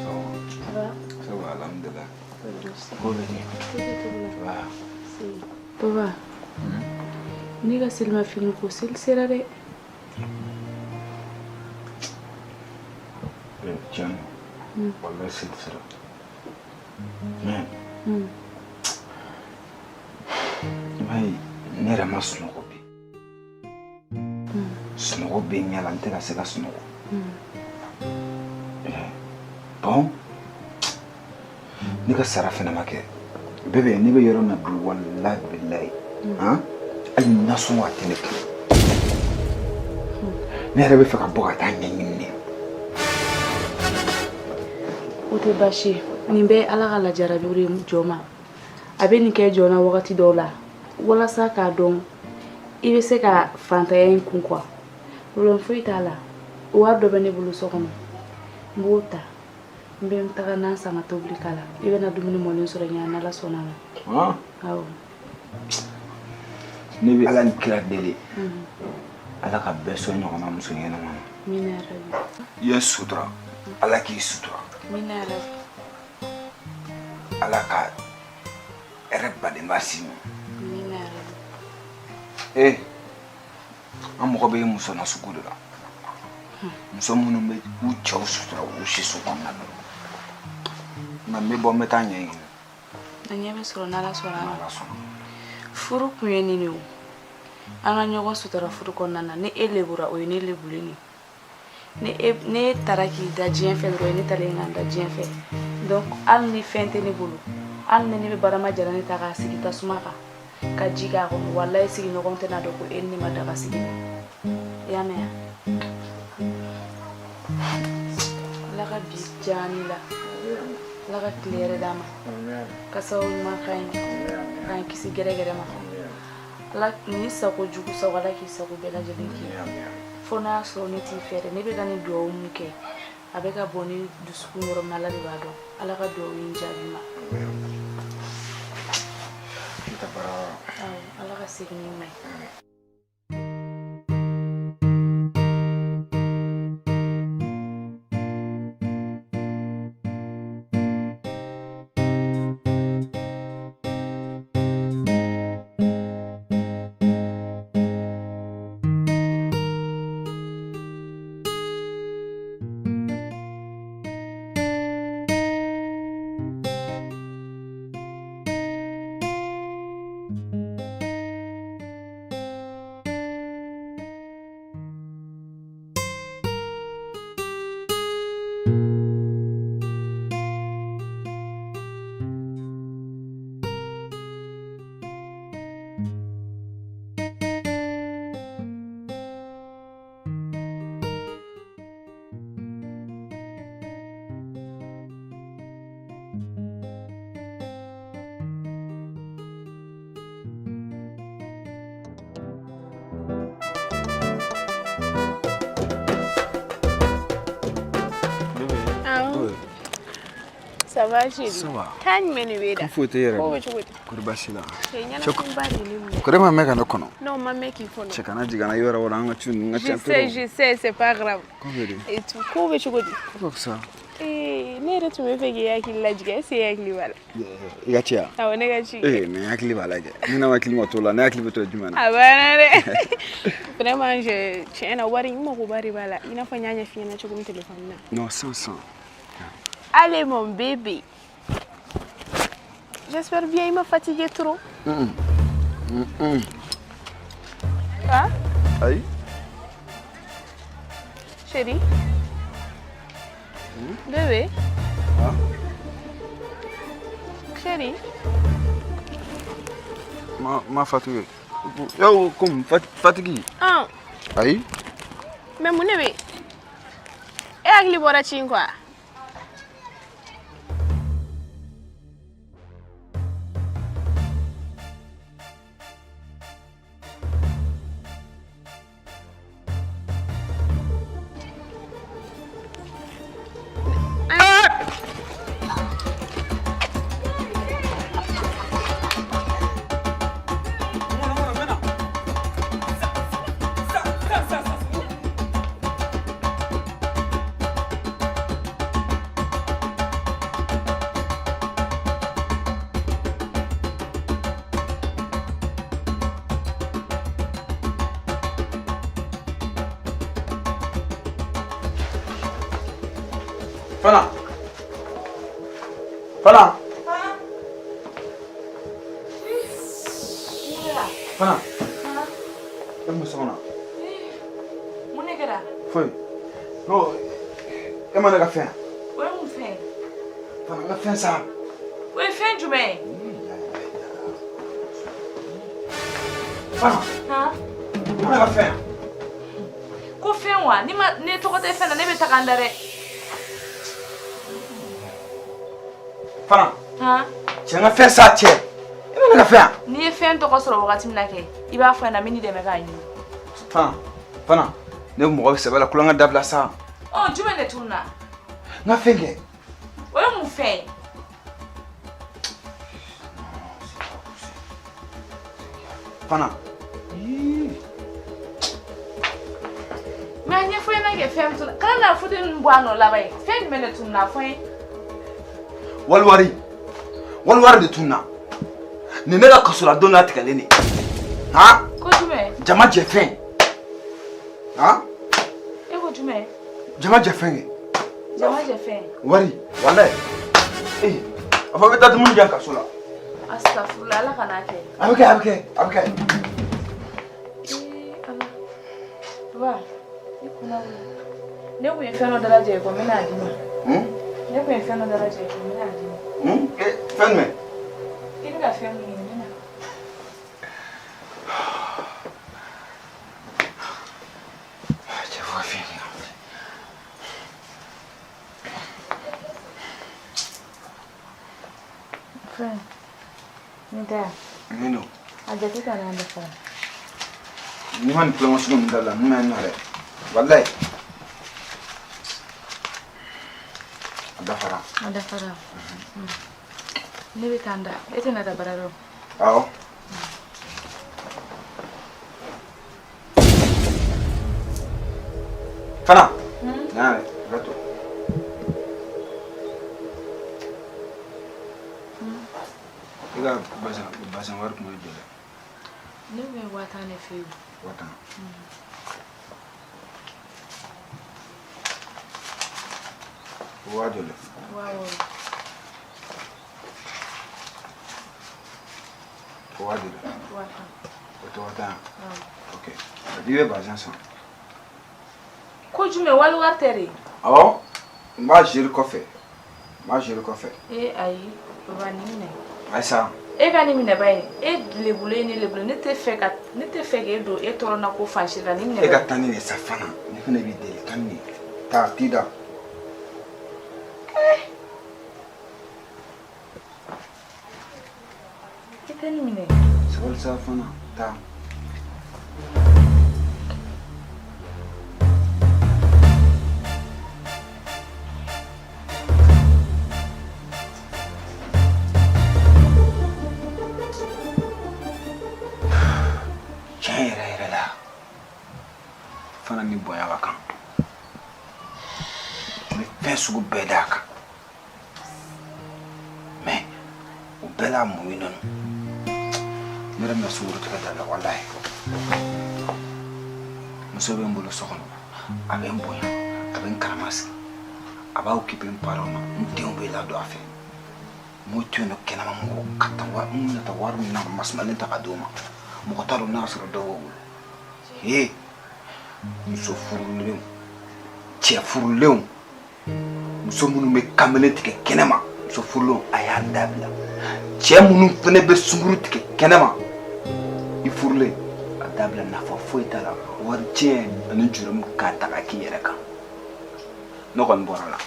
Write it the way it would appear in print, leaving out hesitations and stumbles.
Ça va? Ça va, alhamdulillah. Ko bɛ di? Va? Papa, ne ka selimafini ko seli sera dɛ. Tiɲɛ don. Wallahi seli sera. Mais i b'a ye ne yɛrɛ ma sunɔgɔ bi. Sunɔgɔ bɛ n ɲɛ la, n tɛ ka se ka sunɔgɔ. Bon, ne ka sara fɛnɛ ma kɛ. Bébé, ne bɛ yɔrɔ min na bi, wallahi billahi. Han? Hali nasɔngɔ a tɛ ne kun. Ne yɛrɛ bɛ fɛ ka bɔ ka taa ɲɛɲini de. O tɛ baasi ye. Nin bɛɛ ye Ala ka lajarabiw de ye jɔn ma. A bɛ nin kɛ jɔn na wagati dɔw la walasa k'a dɔn i bɛ se ka fantanya in kun quoi. Problème foyi t'a la. Wari dɔ bɛ ne bolo so kɔnɔ. N b'o ta. N bɛ taga nan san ka tobili k'a la. I bɛna dumuni mɔlen sɔrɔ ɲɛ n'Ala sɔnna a ma. Han? Awɔ. Ne bɛ Ala ni kira deli. Ala ka bɛɛ sɔn ɲɔgɔnna muso ɲɛnama na. Amina yarabi. I ye sutura. Ala k'i sutura. Amina yarabi. Ala ka hɛrɛ badenba s'i ma. Amina yarabi. Eh, an mɔgɔ bɛ muso na sugu de la. Muso minnu bɛ u cɛw sutura u siso kɔnɔna na. Nka n bɛ bɔ n bɛ taa ɲɛɲini. A ɲɛ bɛ sɔrɔ n'Ala sɔnna a ma. N'Ala sɔnna. Furu kun ye nin de ye o. An ka ɲɔgɔn sutura furu kɔnɔna na. Ni e lebura o ye ne lebulen de ye. Ni e ne e taara k'i da diɲɛ fɛ dɔrɔn o ye ne talen k'an da diɲɛ fɛ. Donc hali ni fɛn tɛ ne bolo, hali ni ne bɛ barama jalan ta k'a sigi tasuma kan ka ji k'a kɔnɔ, walayi sigiɲɔgɔn tɛna dɔn ko e ni ne ma daga sigi. I y'a mɛn wa? Ala ka bi diya ne la. Ala ka tile hɛrɛ d'an ma. Ka sababu ɲuman k'an ye. K'an kisi gɛrɛgɛrɛ ma. Ala ni sago jugu sago Ala k'i sago bɛɛ lajɛlen k'i ye. Fo n'a y'a sɔrɔ ne t'i fɛ dɛ, ne bɛ ka nin duwawu mun kɛ, a bɛ ka bɔ ne dusukun yɔrɔ min na, Ala de b'a dɔn. Ala ka duwawu in jaabi ma. Awɔ, Ala ka segin ni ɲuman ye. Ça va chérie? Ça va. Kan jumɛn de b'e da? Foyi tɛ yɛrɛ. Ko bɛ cogo di? Kɔri baasi la. Cɛ ɲɛnafin ba de ye ne minɛ. Kɔri ma mɛn ka ne kɔnɔ. Non, ma mɛn k'i kɔnɔ. Cɛ kana jigin n na yɔrɔ wɛrɛ an ka ci ninnu ka Je ca sais, je sais, c'est pas grave. Ko bɛ di? Et tout, ko bɛ cogo di? Ko ka fisa. Ee, ne yɛrɛ tun bɛ fɛ k'i hakili lajigin, est-ce que e hakili b'a la? I ka ci yan? Awɔ, ne ka ci. Ee, mais n hakili b'a la kɛ. Ni ne hakili ma to la, ne hakili bɛ to jumɛn na? A banna dɛ. Vraiment, je tiɲɛ na wari n makoba de b'a la. I n'a fɔ n y'a ɲɛf'i ɲɛna cogo min téléphone na. Non, sans sans. Allez mon bébé. J'espère bien il m'a fatigué trop. Quoi? Ayi. Chérie? Bébé? Ah? Chérie? Ma fatigué. Yo, comme fatigué. Ah, Ayi. mais mun de bɛ yen? E hakili bɔra ci in kɔ wa? Fana. Fana. Fana. E mun bɛ so kɔnɔ? Mun de kɛra? Foyi. Non, e ma ne ka fɛn. O ye mun fɛn ye? Fana, n ka fɛn sa. O ye fɛn jumɛn ye? Fana. E ma ne ka fɛn. Ko fɛn wa? Ni ma ne tɔgɔ tɛ fɛn na, ne bɛ taga n da dɛ. Fana. Cɛ, n ka fɛn sa cɛ. E ma ne ka fɛn yan. N'i ye fɛn tɔgɔ sɔrɔ wagati min na kɛ, i b'a fɔ n ɲɛna, n bɛ n'i dɛmɛ k'a ɲini. Fana, Fana, ne bɛ mɔgɔ sɛbɛ la kulonkɛ dabila sa. Ɔ, jumɛn de tununna? N ka fɛn kɛ. O ye mun fɛn ye? Fana. Mais a ɲɛfɔ n ɲɛna kɛ, fɛn min tununna. Kana na fauteuil ninnu bɔ a nɔ laban ye. Fɛn jumɛn de tununna, a fɔ n ye. Waliwari. Waliwari de tununna. Nin ne ka kasoladon latigɛlen de. Han? Ko jumɛn? Jama jɛ fɛn. Han? E ko jumɛn? Jama jɛ fɛn kɛ. Jama jɛ fɛn. Wari, walayi. Ee, a fɔ bɛ taa dumuni kɛ kaso la. Astafurula, Ala kan'a kɛ. A bɛ kɛ, a bɛ kɛ, a bɛ kɛ. Ee Ala. Baba, i kunna wuli. Ne kun ye fɛn dɔ dalajɛ i kɔ, n bɛna a d'i ma. Ne kun ye fɛn dɔ dalajɛ i kɔ, n bɛna a d'i ma. Ee, fɛn jumɛn? I bɛ ka fɛn min ɲini, n bɛna. Cɛ, fo ka fɛn ɲini. Fɛn. Nin tɛ yan. Nin don. A jate ka n'a dafa. N'i ma nin kulonkɛ sugu ninnu dabila, ninnu bɛ n nɔ dɛ. Walayi. A dafara. A dafara. Ne bɛ taa n da. E tɛna taa baara yɔrɔ? Awɔ. Fana. Na yɛrɛ, to. I ka bazin bazin wari kun ye joli ye? Ne kun ye 50 000 de f'i ye. 50 000. Waa joli? 60 000. Waa joli? 50 000. O tɛ 50 000 ye? Awɔ. Ok. I bɛ bazin san. Ko jumɛn, wali wari tɛ de? Awɔ. N b'a gérer kɔfɛ. N b'a gérer kɔfɛ. Ee ayi, baba, nin minɛ. Ayisa. E ka nin minɛ ba ye. E lebulen, ne lebulen, ne tɛ fɛ ka ne tɛ fɛ k'e don e tɔɔrɔ na ko fan si la, nin minɛ. E ka taa ni nin ye sa Fana. Ne fana b'i deli, taa ni nin ye. Taa, t'i da. I tɛ nin minɛ. Sabali sa Fana, taa. Tiɲɛ yɛrɛ yɛrɛ la, Fana ni bonya ka kan. N bɛ fɛn sugu bɛɛ d'a kan. Mais o bɛɛ la mun ye nɔ? Ne yɛrɛ bɛna sunguru tigɛ dabila walayi. Muso bɛ n bolo so kɔnɔ, a bɛ n bonya, a bɛ n karama sigi, a b'a occuper n parents na, n denw bɛ ladon a fɛ. N m'o to yen nɔ, kɛnɛma mɔgɔw ka taa wari, n bɛna taa wari min na masumalen ta ka d'o ma, mɔgɔ t'a dɔn n'a y'a sɔrɔ dɔw b'o bolo. Ee, muso furulenw, cɛ furulenw, muso minnu bɛ kamalen tigɛ kɛnɛma, muso furulenw, a y'a dabila. Cɛ minnu fana bɛ sunguru tigɛ kɛnɛma, i furulen, a dabila, nafa foyi t'a la, wari tiɲɛ ani jurumu k'a ta ka k'i yɛrɛ kan. Ne kɔni bɔra la.